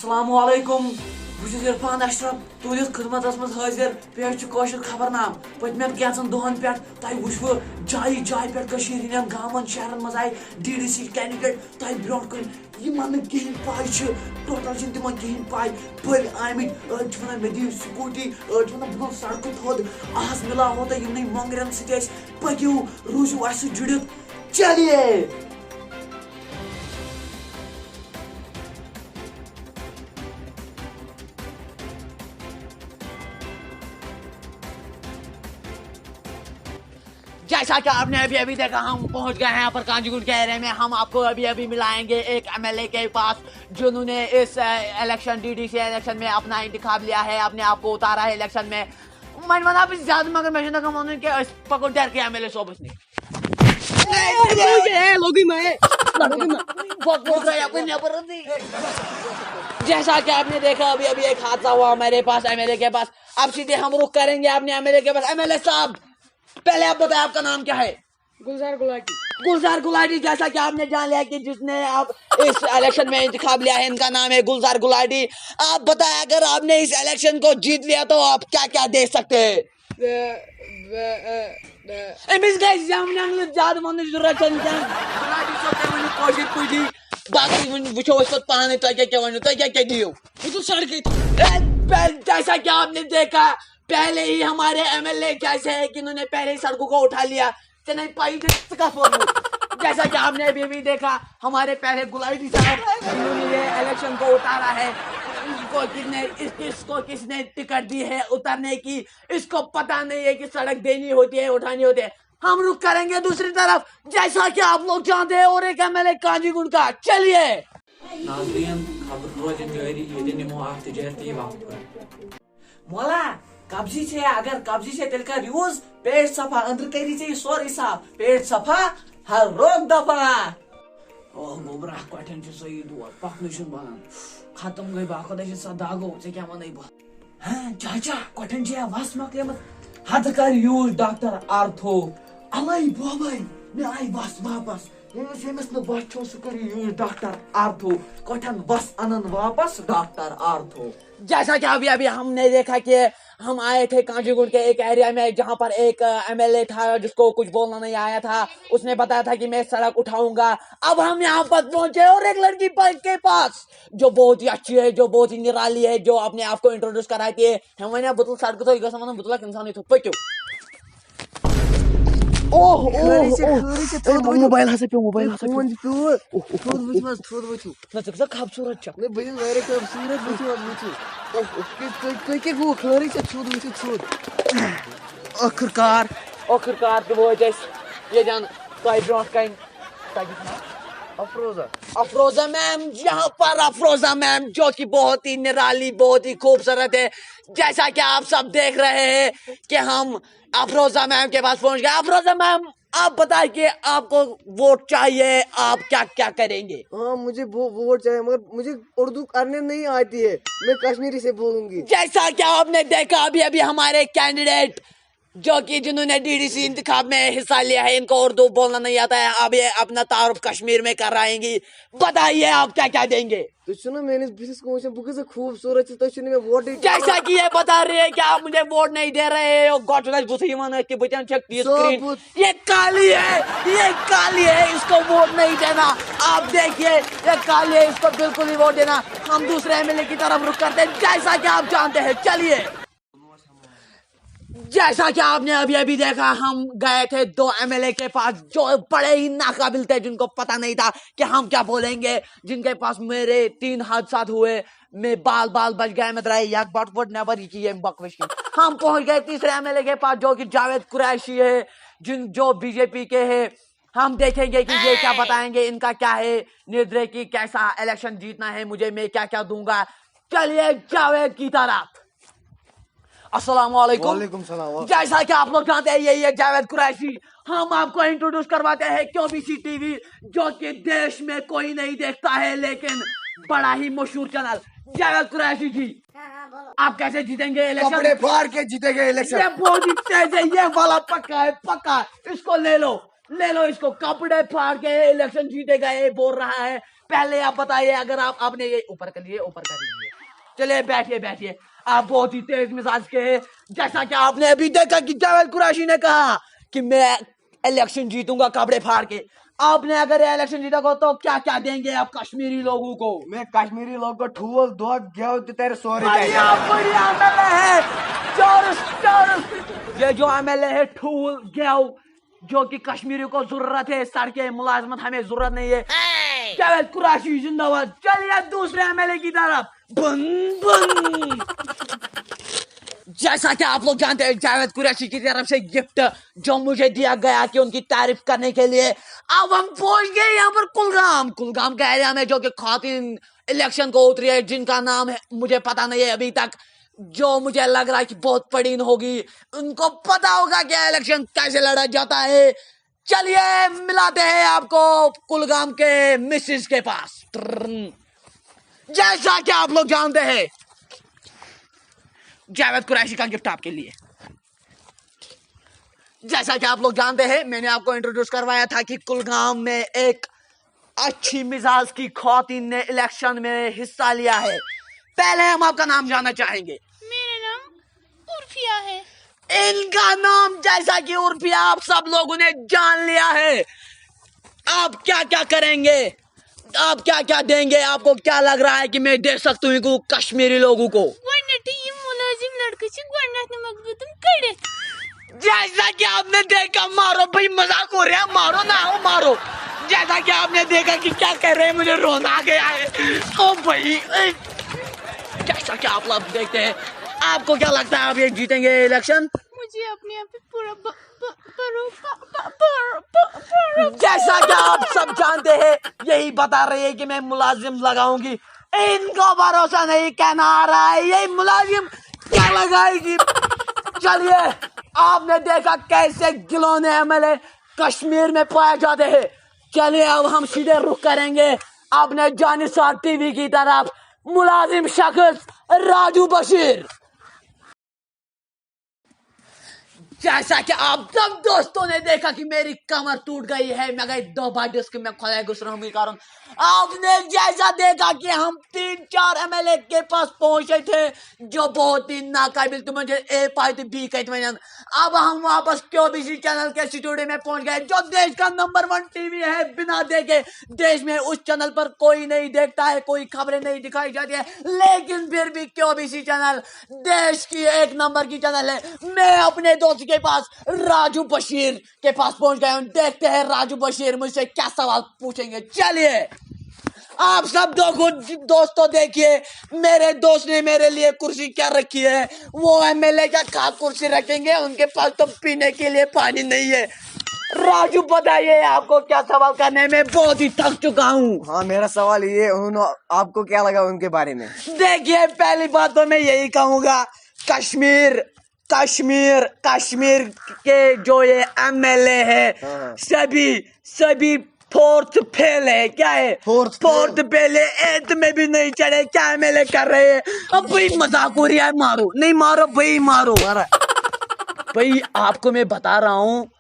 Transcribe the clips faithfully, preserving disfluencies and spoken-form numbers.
السلام علیکم، بہٕ چھُس عرفان اشرف، تُہنٛدِس خدمتس منٛز حٲضِر۔ پیش چھُ کٲشُر خبرنامہٕ۔ پٔتمٮ۪ن کینٛژن دۄہن پٮ۪ٹھ تۄہہِ وٕچھوٕ جایہِ جایہِ پٮ۪ٹھ کٔشیٖرِ ہٕنٛدٮ۪ن گامن شہرن منٛز آیہِ ڈی ڈی سی کینڈیڈیٹ تۄہہِ برونٛٹھ کُن، یِمن نہٕ کِہیٖنۍ پاے چھِ، ٹوٹل چھِنہٕ تِمن کِہیٖنۍ پاے۔ بٔلۍ آمٕتۍ، أڑۍ چھِ ونان، "مےٚ دِیِو سکوٗٹی"، أڑۍ چھِ ونان، "بہٕ تُلہٕ سڑکہِ تھوٚد"۔ آز مِلاوو تۄہہِ یِمنٕے مۄنٛگرٮ۪ن سۭتۍ أسۍ۔ پٔکِو، روٗزِو اَسہِ سۭتۍ جُڑِتھ۔ چلیے! جیسا کہ آپ نے ابھی ابھی دیکھا، ہم پہنچ گئے ہیں یہاں پر کانجی گنڈ کے ایریا میں۔ ہم آپ کو ابھی ابھی ملائیں گے ایک ایم ایل اے کے پاس، جنہوں نے اس الیکشن، ڈی ڈی سی الیکشن میں اپنا انتخاب لیا ہے، اپنے آپ کو اتارا ہے الیکشن میں۔ وۄنۍ وَنہٕ بہٕ زیادٕ، مگر مےٚ چھُنہٕ تَگان وَنُن کینٛہہ، أسۍ پَکو ڈٮ۪رکھٕے ایم ایل اے صٲبَس نِش۔ اے، لوگی میں، لوگی میں۔ بہٕ گوٚو یَپٲرۍ نٮ۪بَر۔ جیسا کہ آپ نے دیکھا، ابھی ابھی ایک حادثہ ہوا ہمارے پاس، ایم ایل اے کے پاس۔ اب سیدھے ہم رخ کریں گے اپنے ایم ایل اے کے پاس۔ ایم ایل اے صاحب، پہلے آپ بتائیں، آپ کا نام کیا ہے؟ گلزار گلاٹی۔ گلزار گلاٹی، جیسا کہ آپ نے جان لیا کہ جس نے آپ اس الیکشن میں انتخاب لیا ہے، ان کا نام ہے گلزار گلاٹی۔ آپ بتائیں، اگر آپ نے اس الیکشن کو جیت لیا تو آپ کیا کیا دے سکتے ہیں؟ بہ-، بہ-، اے، بہ-۔ أمِس گژھِ زٮ۪و نٮ۪نٛگلہٕ زیادٕ وَننٕچ ضروٗرت چھَنہٕ کینٛہہ۔ گلاٹی صٲب، تُہۍ ؤنِو کٲشِر پٲٹھی، باقٕے وۄنۍ وٕچھو أسۍ پَتہٕ پانَے تۄہہِ کیٛاہ کیٛاہ ؤنِو، تُہۍ کیٛاہ کیٛاہ دِیِو۔ بہٕ چھُس سڑکہِ۔ اے، پہ-، جیسا کہ آپ نے دیکھا، پہلے ہی ہمارے ایم ایل اے کیسے ہے کہ انہوں نے پہلے ہی سڑکوں کو اٹھا لیا۔ ژےٚ نے پَیی چھےٚ ژٕ کَتھ ووٚنمُت؟ جیسا کہ آپ نے ابھی ابھی دیکھا، ہمارے پہلے گلاٹی صاحب، انہوں نے یہ الیکشن کو اتارا ہے، اس کو کس نے، اس، اس کو کس نے ٹکٹ دی ہے اترنے کی، اس کو پتا نہیں ہے کہ سڑک دینی ہوتی ہے، اٹھانی ہوتی ہے۔ ہم رخ کریں گے دوسری طرف، جیسا کہ آپ لوگ جانتے ہیں، اور ایک ایم ایل اے کانجی گنڈ کا۔ چلیے۔ ناظرین، خبر روزن جٲری، ییٚتہِ نِمو اکھ تجارتی وقفہٕ۔ مولا، قبضی چھے، اگر قبضی چھے، تیٚلہِ کر یوٗز پیٹ صفا، أنٛدرٕ کٔری ژےٚ یہِ سورُے صاف۔ پیٹ صفا، ہر روگ دفا۔ او گوٚبرا، کۄٹھٮ۪ن چھُ صحیح دود، پکنُے چھُنہٕ بنان۔ ختم گٔے بہٕ، خۄدا چھُ سا داغو، ژےٚ کیٛاہ وَنَے بہٕ؟ ہاں، چاچا، کۄٹھٮ۪ن چھے وَس مۄکلیمٕژ۔ ہتہٕ کر یوٗز ڈاکٹر آرتھو۔ الے بوبے، مےٚ آیہِ وَس واپس۔ ییٚمِس، ییٚمِس نہٕ وَس چھو، سُہ کٔرِو یوٗز ڈاکٹر آرتھو۔ کۄٹھٮ۪ن وَس اَنَن واپس ڈاکٹر آرتھو۔ جیسا کہ ابھی ابھی ہم نے دیکھا کہ ہم آئے تھے کانجی گنڈ کے ایک ایریا میں، جہاں پر ایک ایم ایل اے تھا جس کو کچھ بولنا نہیں آیا تھا۔ اس نے بتایا تھا کہ میں سڑک اٹھاؤں گا۔ اب ہم یہاں پر پہنچے اور ایک لڑکی پ-، کے پاس، جو بہت ہی اچھی ہے، جو بہت ہی نرالی ہے، جو اپنے آپ کو انٹروڈیوس کراتی ہے۔ ہم وَنان، بہٕ تُلہٕ سڑکہِ تھوٚد، یہِ گژھِ وَنُن، بہٕ تُلَکھ اِنسانٕے تھوٚد، پٔکِو۔ اوہ، اوہ، خٲرٕے چھےٚ، اوہ۔ خٲرٕے چھےٚ، اے، تھوٚد ؤتھِو۔ موبایل ہسا پیوٚو، موبایل ہسا پیوٚو۔ فون تہِ پیوٚو۔ اوہ، اوہ، تھوٚد اوہ، ؤتھِو حظ، تھوٚد ؤتھِو۔ نہ، ژٕ کۭژاہ خوٗبصوٗرت چھَکھ۔ نہ، بہٕ چھُس واریاہ خوٗبصوٗرت، ؤتھِو حظ، ؤتھِو۔ اوہ، اوہ۔ تُہۍ، تُہۍ، تُہۍ کیٛاہ گوٚوٕ؟ خٲرٕے چھےٚ، تھوٚد ؤتھِو، تھوٚد۔ ٲخٕر کار، ٲخٕر کار تہِ وٲتۍ أسۍ ییٚتٮ۪ن تۄہہِ برونٛٹھ کَنہِ۔ تۄہہِ کیٛاہ چھُ ناو؟ افروزہ۔ افروزہ میم، یہاں پر افروزہ میم، جو کہ بہت ہی نرالی، بہت ہی خوبصورت ہے۔ جیسا کہ آپ سب دیکھ رہے ہیں کہ ہم افروزہ میم کے پاس پہنچ گئے۔ افروزہ میم، آپ بتائیں کہ آپ کو ووٹ چاہیے، آپ کیا کیا کریں گے؟ हाँ, मुझे वो वोट चाहिए, मगर मुझे उर्दू करने नहीं आती है, मैं कश्मीरी से बोलूंगी। जैसा कि आपने देखा, अभी अभी हमारे कैंडिडेट जो कि जिन्होंने डी डी सी इंतखाब में हिस्सा लिया है, इनको उर्दू बोलना नहीं आता है। अब ये अपना तारुफ कश्मीर में कराएंगी। बताइए, आप क्या क्या देंगे? तो सुनो, मैंने बिल्कुल सोचा, बहुत खूबसूरत है, तो सुनो, मैं वोट ही जैसा कि ये बता रही है कि आप मुझे वोट नहीं दे रहे हो, गॉड, बुथी मन है कि बचन चेक दी स्क्रीन। ये काली है, ये काली है, इसको वोट नहीं देना। आप देखिए, ये काली है, इसको बिल्कुल ही वोट देना। हम दूसरे एमएलए की तरफ रुख करते हैं, जैसा कि आप जानते हैं। चलिए। जैसा कि आपने अभी अभी देखा, हम गए थे दो एमएलए के पास जो बड़े ही नाकाबिल थे, जिनको पता नहीं था कि हम क्या बोलेंगे, जिनके पास मेरे तीन हादसा हुए, मैं बाल बाल बच गया, मैं दराई यक बट वट नेवर की ये बकवास की। हम पहुंच गए तीसरे एमएलए के पास, जो कि जावेद कुरैशी है, जिन, जो बीजेपी के हैं। हम देखेंगे कि ये क्या बताएंगे, इनका क्या है निर्णय कि कैसा इलेक्शन जीतना है मुझे, मैं क्या क्या दूंगा। चलिए जावेद की तरफ। अस्सलाम वालेकुम। वालेकुम सलाम। जैसा कि आप लोग जानते हैं, ये ये जावेद कुरैशी। हम आपको इंट्रोड्यूस करवाते हैं क्यूबीसी टीवी, जो कि देश में कोई नहीं देखता है, लेकिन बड़ा ही मशहूर चैनल। जावेद कुरैशी जी, आप कैसे जीतेंगे इलेक्शन? कपड़े फाड़ के जीतेंगे इलेक्शन। ये बहुत ही तेज है, ये वाला पक्का है, पक्का। इसको ले लो, ले लो इसको। कपड़े फाड़ के इलेक्शन जीतेगा, ये बोल रहा है। पहले आप बताइए, अगर आप, आपने ये ऊपर कर लिए, ऊपर कर लिए। चलिए, बैठिए, बैठिए। आप बहुत ही तेज मिजाज के हैं। जैसा कि आपने अभी देखा कि जावेद कुरैशी ने कहा कि मैं इलेक्शन जीतूंगा कपड़े फाड़ के। आपने अगर ये इलेक्शन जीता को, तो क्या क्या देंगे आप कश्मीरी लोगों को? मैं कश्मीरी लोगों को ठूल, दो गेव, तो तेरे सोरे बढ़िया, बढ़िया एमएलए है। चोरस, चोरस। ये जो एमएलए है, ठूल, गेव, जो कि कश्मीरियों को जरूरत है, सड़कें, मुलाजमत हमें जरूरत नहीं है। जावेद कुरैशी जिंदाबाद। चलिए दूसरे एमएलए की तरफ। बन, बन। जैसा कि आप लोग जानते हैं, जावेद कुरैशी की तरफ से गिफ्ट जो मुझे दिया गया कि उनकी तारीफ करने के लिए, अब हम पहुंच गए यहाँ पर कुलगाम। कुलगाम का एरिया में जो कि खातन इलेक्शन को उतरी है, जिनका नाम है, मुझे पता नहीं है अभी तक, जो मुझे लग रहा है कि बहुत पढ़ीन होगी, उनको पता होगा कि इलेक्शन कैसे लड़ा जाता है। चलिए, मिलाते हैं आपको कुलगाम के मिसिस के पास। जैसा कि आप लोग जानते हैं, जावेद कुरैशी का गिफ्ट आपके लिए। जैसा कि आप लोग जानते हैं, मैंने आपको इंट्रोड्यूस करवाया था कि कुलगाम में एक अच्छी मिजाज की खातन ने इलेक्शन में हिस्सा लिया है। पहले हम आपका नाम जानना चाहेंगे। मेरा नाम उर्फिया है। इनका नाम, जैसा कि उर्फिया, आप सब लोगों ने जान लिया है। आप क्या क्या करेंगे, आप क्या क्या देंगे? आपको क्या लग रहा है कि मैं दे सकती हूँ इनको, कश्मीरी लोगों को? گۄڈٕنیٚتھٕے یِم مُلٲزِم لڑکہٕ چھِ گۄڈٕنیٚتھ نِمَکھ بہٕ تِم کٔڑِتھ۔ जैसा कि आपने देखा, मारो भाई, मजाक हो रहा है, मारो ना हो, मारो। जैसा कि आपने देखा कि क्या कर रहे हैं, मुझे रोना आ गया है। ओ भाई, ए, जैसा कि आप लोग देखते हैं, आपको क्या लगता है, आप ये जीतेंगे इलेक्शन? मुझे अपने आप पे पूरा ब- ब- भरो- ब- ब- भरो- ब- भरो- जैसा कि आप सब जानते हैं, यही बता रही है कि मैं मुलाजिम लगाऊंगी। इनको भरोसा नहीं, कहना आ रहा है, ये मुलाजिम क्या लगाएगी। चलिए, आपने देखा कैसे गिलोने एमएलए कश्मीर में पाए जाते हैं। चलिए, अब हम सीधे रुख करेंगे अपने जानिसार टीवी की तरफ। मुलाजिम शख्स राजू बशीर। जैसा कि आप सब दोस्तों ने देखा कि मेरी कमर टूट गई है, मैं गई दो बार डिस्क में खोया घुस रहा हूँ कारण आपने जैसा देखा कि हम तीन चार एमएलए के पास पहुंचे थे, जो बहुत ही नाकाबिल, तुम मुझे ए पाए थे बी कहते वजन। अब हम वापस क्यूबीसी चैनल के स्टूडियो में पहुंच गए, जो देश का नंबर वन टीवी है। बिना देखे देश में उस चैनल पर कोई नहीं देखता है, कोई खबरें नहीं दिखाई जाती है, लेकिन फिर भी क्यूबीसी चैनल देश की एक नंबर की चैनल है। मैं अपने दोस्त के पास, राजू बशीर के पास पहुंच गया हूं। देखते हैं राजू बशीर मुझसे क्या सवाल पूछेंगे। चलिए, आप सब दो दोस्तों, देखिए, मेरे दोस्त ने मेरे लिए कुर्सी क्या रखी है। वो एमएलए क्या खाक कुर्सी रखेंगे, उनके पास तो पीने के लिए पानी नहीं है। राजू, बताइए, आपको क्या सवाल करने में बहुत ही थक चुका हूँ। हाँ, मेरा सवाल ये, उन्होंने, आपको क्या लगा उनके बारे में? देखिए, पहली बात तो मैं यही कहूंगा, कश्मीर कश्मीर कश्मीर के जो ये एमएलए है, हाँ। सभी सभी फोर्थ फेल है। क्या है? Fourth फोर्थ फेल है, एथ में भी नहीं चढ़े। क्या एमएलए कर रहे हैं? अब भाई, मजाक हो रहा है, मारो, नहीं मारो भाई, मारो। मारा। भाई, आपको मैं बता रहा हूँ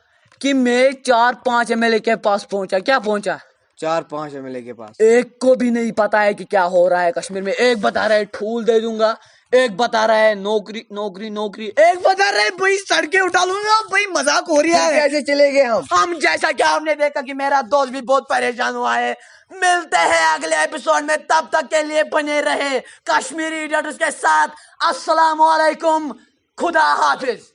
कि मैं चार पांच एमएलए के पास पहुंचा। क्या पहुंचा? चार पांच एमएलए के पास। एक को भी नहीं पता है कि क्या हो रहा है कश्मीर में। एक बता रहा है ठूल दे दूंगा, एक बता रहा है नौकरी, नौकरी, नौकरी, एक बता रहा है भाई सड़कें उठा लूंगा। भाई, मजाक हो रहा है। कैसे चले गए हम? हम, जैसा कि आपने देखा कि मेरा दोस्त भी बहुत परेशान हुआ है। मिलते हैं अगले एपिसोड में, तब तक के लिए बने रहे कश्मीरी इडियट्स के साथ। अस्सलाम वालेकुम, खुदा हाफिज।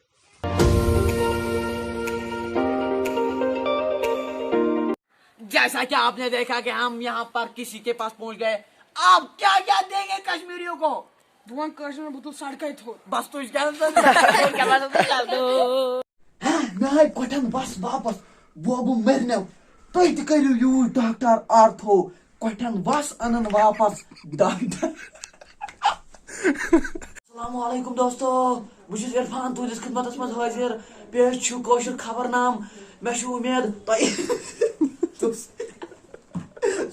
जैसा कि आपने देखा कि हम यहाँ पर किसी के पास पहुंच गए, आप क्या क्या देंगे कश्मीरियों को? بہٕ وَنہٕ کٲشِر پٲٹھۍ، بہٕ تُلہٕ سڑکے تھوٚد۔ बस तो इसका ہہ، مےٚ آے کۄٹھٮ۪ن وَس واپس، بوبہٕ مٔرنو۔ تُہۍ تہِ کٔرِو یوٗرۍ ڈاکٹر آرتھو، کۄٹھٮ۪ن وَس اَنَن واپس ڈاکٹر۔ السلام علیکم دوستو، بہٕ چھُس عرفان تُہٕنٛدِس خدمتس منٛز حٲضِر۔ پیش چھُ کٲشُر خبرنامہٕ۔ مےٚ چھُ اُمید تۄہہِ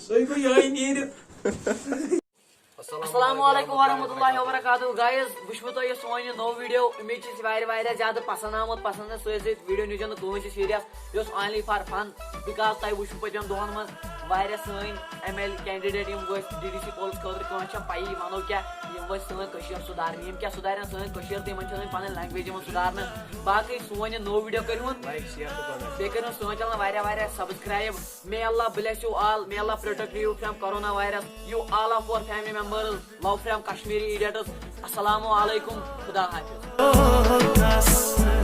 سُے گوٚو یِہوٚے نیٖرِتھ۔ السلام علیکم ورحمۃ اللہ وبرکاتہ۔ گایز، وٕچھوٕ تۄہہِ یہِ سون یہِ نوٚو ویٖڈیو، اُمید چھِ أسۍ واریاہ واریاہ زیادٕ پسنٛد آمُت۔ پسنٛد آسہِ سُے سۭتۍ ویٖڈیو نیٖزیو نہٕ کٕہٕنۍ تہِ سیٖریَس، یہِ اوس only for fun، because تۄہہِ وٕچھوٕ پٔتمٮ۪ن دۄہَن منٛز واریاہ سٲنۍ ایم ایل اے کینڈیڈیٹ یِم ؤسۍ ڈی ڈی سی پولس خٲطرٕ، کٲنٛسہِ چھےٚ پَیی، وَنو کیٛاہ، یِم ؤسۍ سٲنۍ کٔشیٖر سُدھارنہِ۔ یِم کیٛاہ سُدھارن سٲنۍ کٔشیٖر تہٕ یِمن چھِ سٲنۍ پَنٕنۍ لینگویج یِوان سُدھارنہٕ۔ باقٕے سون یہِ نوٚو ویٖڈیو کٔرِو بیٚیہِ کٔرِو سون چینل واریاہ واریاہ subscribe. May Allah bless you all, may Allah protect you from corona virus, you all of our family members, love from Kashmiri idiots. السلام علیکم، خدا حافظ۔